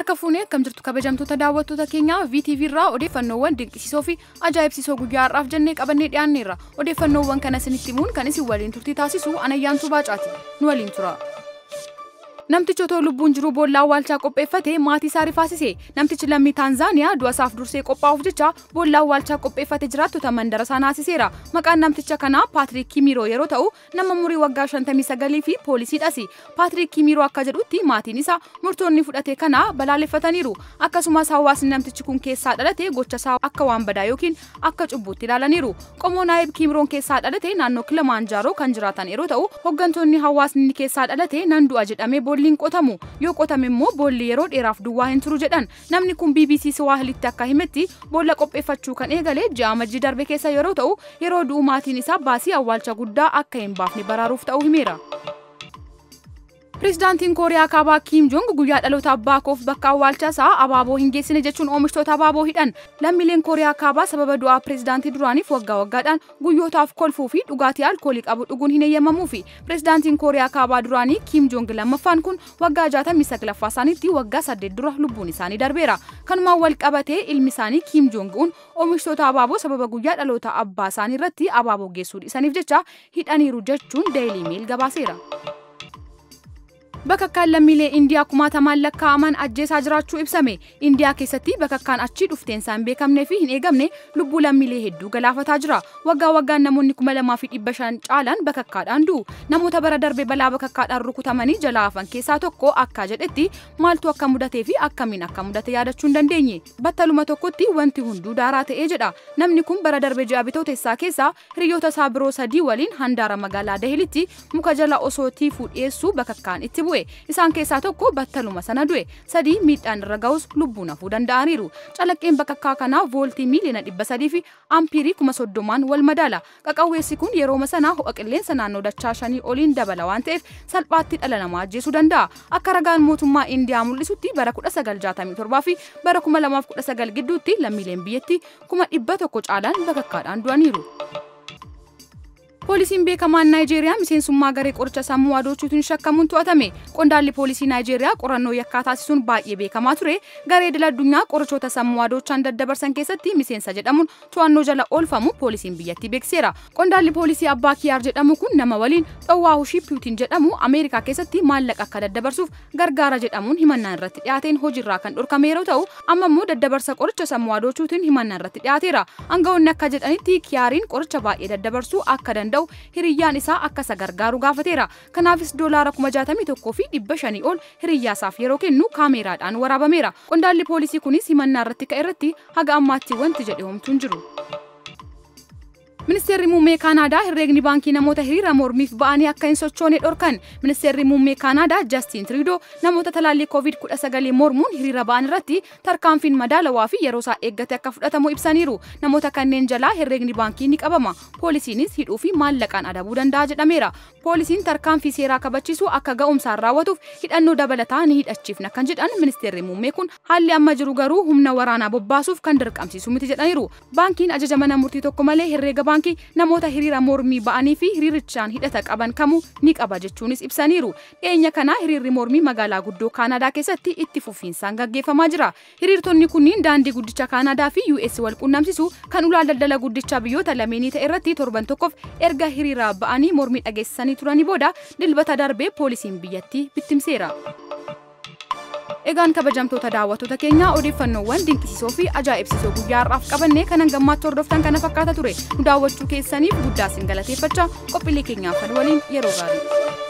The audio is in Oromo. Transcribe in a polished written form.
Harka fuunee akkam jirtu kabajamtoota daawwattoota keenyaa VTV irraa odeeffannoowwan dinqisiisoo fi ajaa'ibsiisoo guyyaa har'aaf jennee qabannee dhiyaanneerra. Odeeffannoowwan kana isinitti himuun kan isin waliin turtii taasisu Anayyaantuu Baacaati. Nu waliin tura. Namtichi otoo lubbuun jiru boolla awwaalchaa qopheeffate maatii isaa rifaasise. Namtichi lammii Taanzaaniyaa du'a isaaf dursee qophaa'uuf jecha boolla awwaalchaa qopheeffate jiraattota mandara isaa naasiseera. Maqaan namticha kanaa Paatrik Kimiroo yeroo ta'u nama umurii waggaa 59 fi poolisiidhas. Paatrik Kimiroo akka jedhutti maatiin isaa murtoonni fudhate kana balaaleffataniiru. Akkasumas hawaasni namtichi kun keessaa dhalate gocha isaa akka waan badaa yookiin akka cubbuutti ilaalaniiru. Qomoo Naayib Kimiroon keessaa dhalate naannoo Kilimanjaaroo kan jiraatan yeroo ta'u hooggantoonni hawaasni keessaa dhalate nan du'a jedhamee boolli hin qotamu, yoo qotame immoo boolli yeroo dheeraaf duwwaa hin turu jedhan. Namni kun BBC Swahilitti akka himetti boolla qopheeffachuu kan eegale ji'a Amajjii darbe keessa yeroo ta'u yeroo du'u maatiin isaa baasii awwaalcha guddaa akka hin baafne baraaruuf ta'uu himeera. Pireezidaantiin Kooriyaa Kaabaa Kiim Joong guyyaa dhaloota abbaa koof bakka awwaalcha isaa abaaboo hin geessine jechuun oomishtoota abaaboo hidhan. Lammiileen Kooriyaa Kaabaa sababa du'aa pireezidaantii duraaniif waggaa waggaadhaan guyyootaaf kolfuu fi dhugaatii alkoolii qabu dhuguun hin eeyyamamuufi. Pireezidaantiin Kooriyaa Kaabaa duraanii Kiim Joong lammaffaan kun waggaa 69ffaa isaaniitti waggaa 8 dura lubbuun isaanii darbeera. Kanumaan wal qabatee ilmi isaanii Kiim Joong Un oomishtoota abaaboo sababa guyyaa dhaloota abbaa isaanii irratti abaaboo geessuu dhiisaniif jecha hidhaniiru jechuun Daily Mail gabaaseera. Bakakkaan lammiilee Indiyaa kumaatamaan lakkaa'aman ajjeesaa jiraachuu ibsame. Indiyaa keessatti bakakkaan achii dhufteen isaan beekamnee fi hin eegamne lubbuu lammiilee hedduu galaafataa jira. Waggaa waggaan namoonni 2500 caalan bakakkaadhaan du'u. Namoota bara darbe balaa bakakkaadhaan rukutamanii jalaa hafan keessaa tokko akka jedhetti maaltu akka mudatee fi akkamiin akka mudate yaadachuu hin dandeenye. Battaluma tokkotti wanti hunduu daaraa ta'ee jedha. Namni kun bara darbe ji'a bitootessaa keessaa hiriyoota isaa biroo 3 waliin handaara magaalaa Dahilitti muka jala osoo tiifuu dhiyeessuu bakakkaan itti bu'e. Isaan keessaa tokko battaluma sana du'e, 3 miidhaan irra ga'us lubbuun hafuu danda'aniiru. Calaqqeen bakakkaa kanaa vooltii miiliyoona 300 fi ampiirii 30,000 wal madaala. Qaqawweessi kun yerooma sana ho'a qilleensa naannoo dachaa 5 oliin dabala waan ta'eef salphaatti dhala namaa ajjeesuu danda'a. Akka ragaan mootummaa Indiyaa mul'isutti bara 1967 fi bara 2019 gidduutti lammiileen biyyattii 100,000 caalaan bakakkaadhaan du'aniiru. Poolisiin beekamaan Naayijeeriyaa miseensummaa garee qoricha sammuu adoochuutiin shakkamuun to'atame. Qondaalli poolisii Naayijeeriyaa qorannoo yakkaa taasisuun baay'ee beekamaa ture. Garee idil addunyaa qorichoota sammuu adoochaan daddabarsan keessatti miseensa jedhamuun to'annoo jala oolfamu poolisiin biyyattii beeksiseera. Qondaalli poolisii Abbaa Kiyaar jedhamu kun nama waliin dhowwaa Hushii Puutiin jedhamu Ameerikaa keessatti maallaqa akka daddabarsuuf gargaara jedhamuun himannaan irratti dhiyaateen hojiirraa kan dhorkame yeroo ta'u amma immoo daddabarsa qoricha sammuu adoochuutiin himannaan irratti dhiyaateera. Aangawoonni akka jedhanitti Kiyaariin qoricha baay'ee daddabarsuu akka danda'u hiriyyaan isaa akka isa gargaaru gaafateera. Kanaafis doolaara 61,500 ol hiriyyaa isaaf yeroo kennu kaameeraadhaan waraabameera. Qondaalli poolisii kunis himannaa irratti ka'e irratti haga ammaatti wanti jedhe homtuu hin jiru. Ministeerri muummee Kaanaadaa herreegni baankii namoota hiriira mormiif ba'anii akka hin sochoone dhorkan. Ministeerri muummee Kaanaadaa Justin Trudeau namoota talaallii COVID-19 mormuun hiriira ba'an irratti tarkaanfiin madaalawaa fi yeroo isaa eeggate akka fudhatamu ibsaniiru. Namoota kanneen jalaa herreegni baankii ni qabama. Poolisiinis hidhuu fi maallaqaan adabuu danda'a jedhameera. Poolisiin tarkaanfii seeraa kabachiisu akka ga'umsaan raawwatuuf hidhannoo dabalataa ni hidhachiifna kan jedhan ministeerri muummee kun haalli amma jiru garuu humna waraanaa bobbaasuuf kan dirqamsiisu miti jedhaniiru. Baankiin ajaja mana murtii tokko malee herreega baankii namoota hiriira mormii ba'anii fi hiriirichaan hidhata qaban kamuu ni qaba jechuunis ibsaniiru. Dhiyeenya kana hiriirri mormii magaalaa guddoo Kaanaadaa keessatti itti fufiinsaan gaggeeffamaa jira. Hiriirtonni kunniin daandii guddicha Kaanaadaa fi US wal quunnamsiisu kan ulaa daldala guddicha biyyoota lameenii ta'e irratti torban tokkoof erga hiriira ba'anii mormii dhageessisanii turanii booda dilbata darbee poolisiin biyyattii bittimseera. Egaan kabajamtoota daawwattoota keenyaa odeeffannoowwan dinqisiisoo fi ajaa'ibsiisoo guyyaa har'aaf qabannee kan hangammaatti hordoftan kana fakkaata ture. Nu daawwachuu keessaniif guddaa isin galateeffachaa qophiilee keenyaaf kan waliin yeroo gaarii.